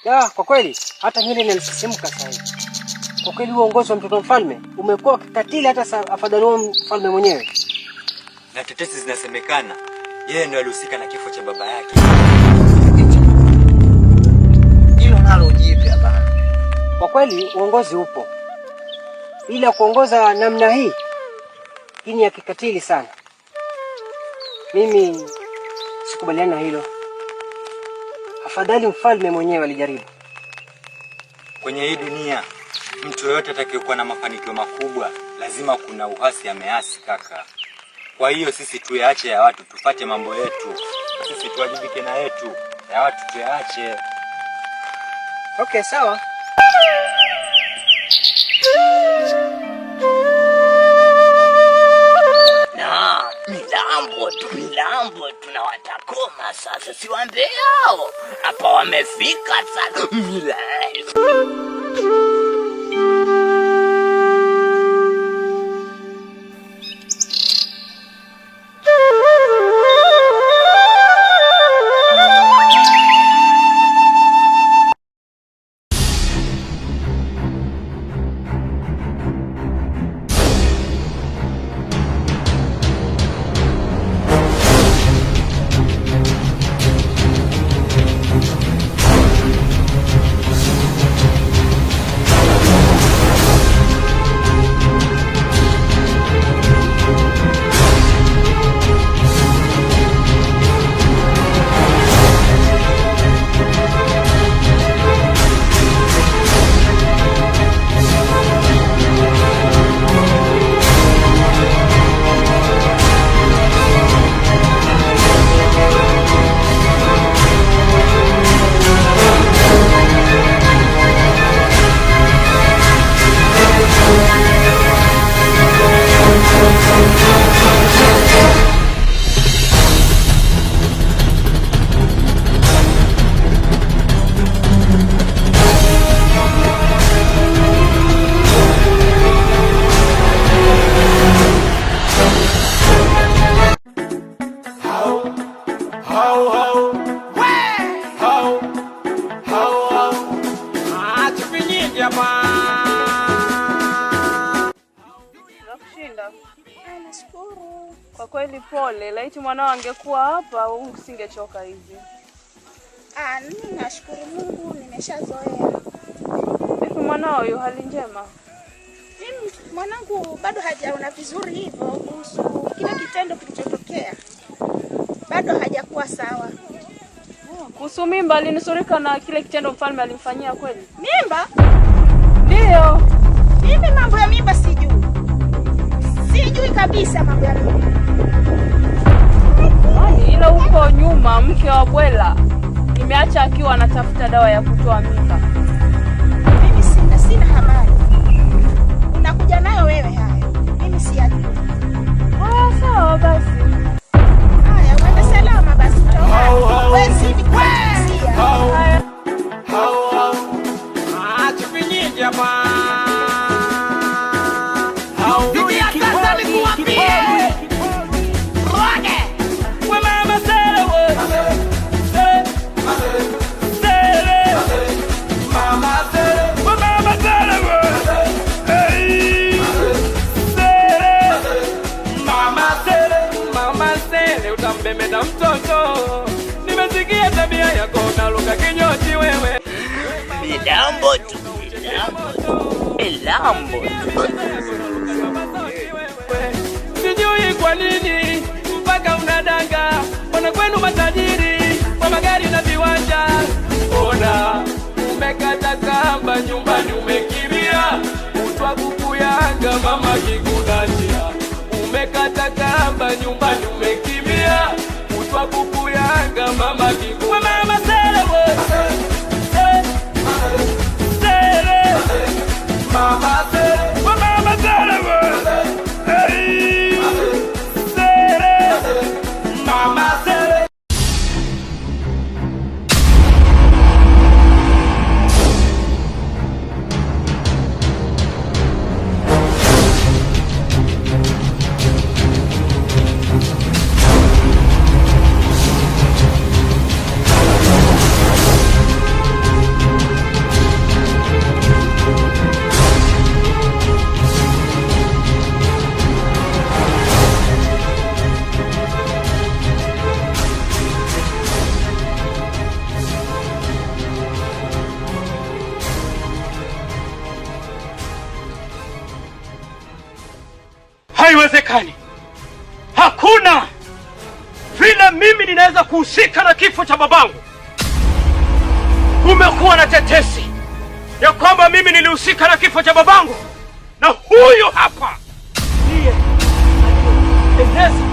Ya, kwa kweli hata nywele inanisisimka sasa hivi. Kwa kweli uongozi wa mtoto mfalme umekuwa kikatili, hata afadhali huo mfalme mwenyewe. Na tetesi zinasemekana yeye ndio alihusika na kifo cha baba yake. Hilo nalo jipya bana. Kwa kweli uongozi upo, ila kuongoza namna hii, hii ni ya kikatili sana. Mimi sikubaliana na hilo. Afadhali mfalme mwenyewe alijaribu. Kwenye hii dunia mtu yoyote atakayekuwa na mafanikio makubwa lazima kuna uhasi ameasi kaka. Kwa hiyo sisi tuyaache ya watu, tupate mambo yetu. Sisi tuwajibike na yetu, ya watu tuyaache. Okay, sawa. Na milambo tu, milambo tunawatakoma sasa, si wambeao hapa wamefika sasa. Milambo. Nakushinda. Nashukuru. Kwa kweli pole, laiti mwanao angekuwa hapa usingechoka hivi. Ah, mimi nashukuru Mungu nimeshazoea. Vipi mwanao yu hali njema? Mimi mwanangu bado hajaona vizuri hivyo kuhusu kile kitendo kilichotokea. Bado hajakuwa sawa. Kuhusu mimba alinusurika na kile kitendo mfalme alimfanyia kweli? Mimba? Ndio. Mimi mambo ya mimba sijui. Sijui kabisa mambo ya mimba. Kwani ila huko nyuma mke wa Bwela nimeacha akiwa anatafuta dawa ya kutoa mimba. Mimi sina habari. Unakuja nayo wewe haya. Mimi siyajui. Haya, sawa basi. Haya, uende salama basi utaona. Wewe zidi kuanzia. Haya. Utambemeda mtoto, nimesikia tabia yako unaluka kinyochi wewe. Milambo tu, milambo tu, milambo tu. Sijui kwa nini mpaka unadanga, wana kwenu matajiri kwa magari na viwanja. Ona umekata kamba, nyumbani umekimbia, kutwa kukuyanga mama kikuna njia. Umekata kamba, nyumbani umekimbia, kutwa kukuyanga mama kikuna. Mama sele we, sele, mama sele, mama sele we. Hey, sele, mama sele. Haiwezekani. Hakuna vile mimi ninaweza kuhusika na kifo cha babangu. Kumekuwa na tetesi ya kwamba mimi nilihusika na kifo cha babangu, na huyu hapa ndiye aliyeeleza.